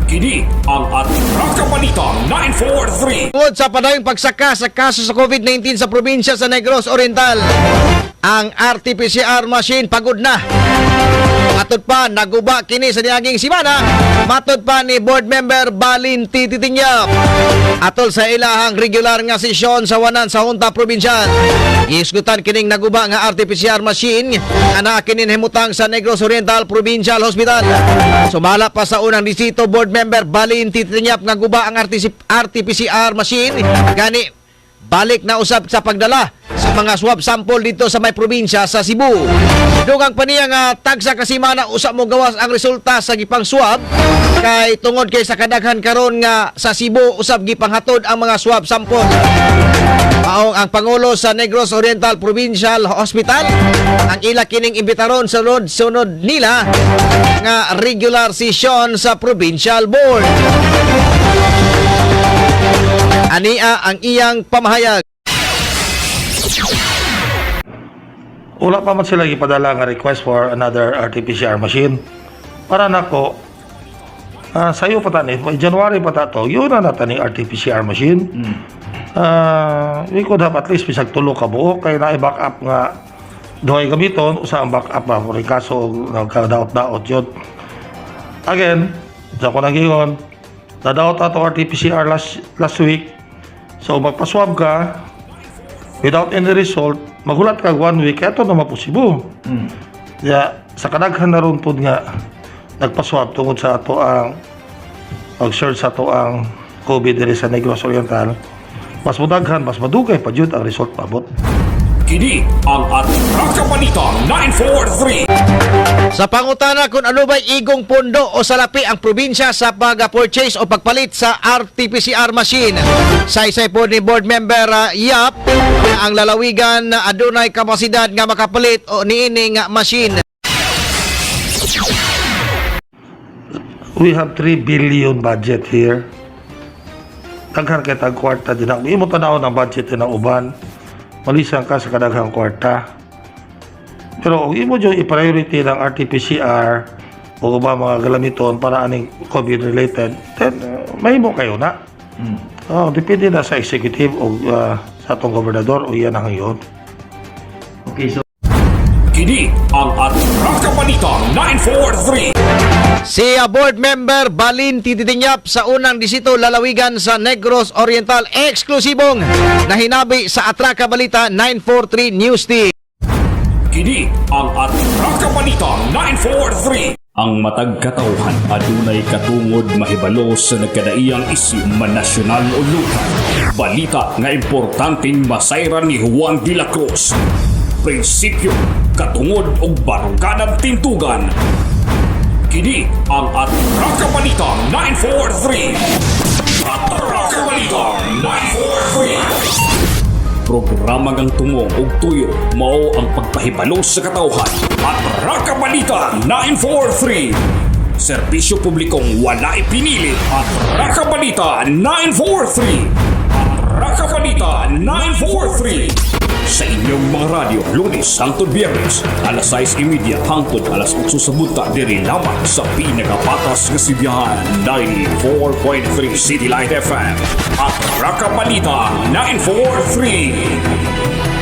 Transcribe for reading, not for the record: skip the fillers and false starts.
Kini ang Atraka Balita 943. Tungod sa padayong pagsaka sa kaso sa COVID-19 sa probinsya sa Negros Oriental, ang RT-PCR machine pagod na. Matod pa, naguba kini sa niaging simana. Matod pa ni board member Balin T. Titingyap. Atol sa ilahang regular nga sesyon sa wanan sa Junta Provincial, giisgutan kining naguba nga RT-PCR machine nga naa kinin himutang sa Negros Oriental Provincial Hospital. Sumala pa sa unang distrito board member Balin T. Titingyap nga guba ang RT-PCR machine. Gani balik na usab sa pagdala sa mga swab sample dito sa may probinsya sa Cebu. Dugang pa niya nga tagsa ka semana usa mo gawas ang resulta sa gipang swab kay tungod kay sa kadaghan karon nga sa Cebu usab gipanghatod ang mga swab sample. Maong ang Pangulo sa Negros Oriental Provincial Hospital ang ila kining imbitaron sa sunod sunod nila nga regular session sa Provincial Board. Ania ang iyang pamahayag. Wala pa man sila gipadala nga request for another RT-PCR machine. Para nako, sayo pa ta ni, January pa ta to, yun na nata ni RT-PCR machine. We could have at least bisag tulo ka buok kay na back up nga duhay gamiton, usa ang back up ba for kaso nagkadaot-daot yun. Again, sa ko nagingon, nadaot ato RT-PCR last last week. So magpa-swab ka without any result, maghulat ka one week, eto na maposibo. Kaya sa kadaghan na ron pod nga nagpa-swab tungod sa ato ang pag-surge sa ato ang COVID diri sa Negros Oriental, mas mudaghan, mas madugay pa jud ang result paabot. Kini ang Atraka Balita 943. Sa pangutana kung ano ba'y igong pondo o salapi ang probinsya sa pag-purchase o pagpalit sa RT-PCR machine, saysay po ni board member Yap ang lalawigan na adunay kapasidad nga makapalit o niini nga machine. We have 3 billion budget here. Daghan kay tag kwarta din ang imo tan-awon ang budget din ang uban. Malisan ka sa kadaghang kwarta. Pero kung imo jud i-priority ng RT-PCR o uban mga galamiton para aning COVID related, then mahimo kayo na. Oh, depende na sa executive o sa atong gobernador o iyan ang yun. Okay, so Kini ang Atraka Balita 943. Si board member Balin Titinyap sa unang disito lalawigan sa Negros Oriental, eksklusibong nahinabi sa Atraka Balita 943 News Team. Kini ang Atraka Balita 943. Ang matag katawhan adunay katungod mahibalo sa nagkadaiyang isyu man nasyonal o lokal. Balita nga importanteng masayran ni Juan de la Cruz. Prinsipyo, katungod og barukadang tintugan. Kini ang Atraka Balita 943. Atraka Balita 943. Programa ngang tumong og tuyo mao ang pagpahibalo sa katawhan. Atraka Balita 943. Serbisyo publikong walay pinili. Atraka Balita 943. Atraka Balita 943. Sa inyong mga radyo, Lunes hangtod Biyernes, alas 6:30 hangtod alas 8 sa buntag, diri lamang sa pinakapatas nga sibihan, 94.3 City Light FM. Atraka Balita 943.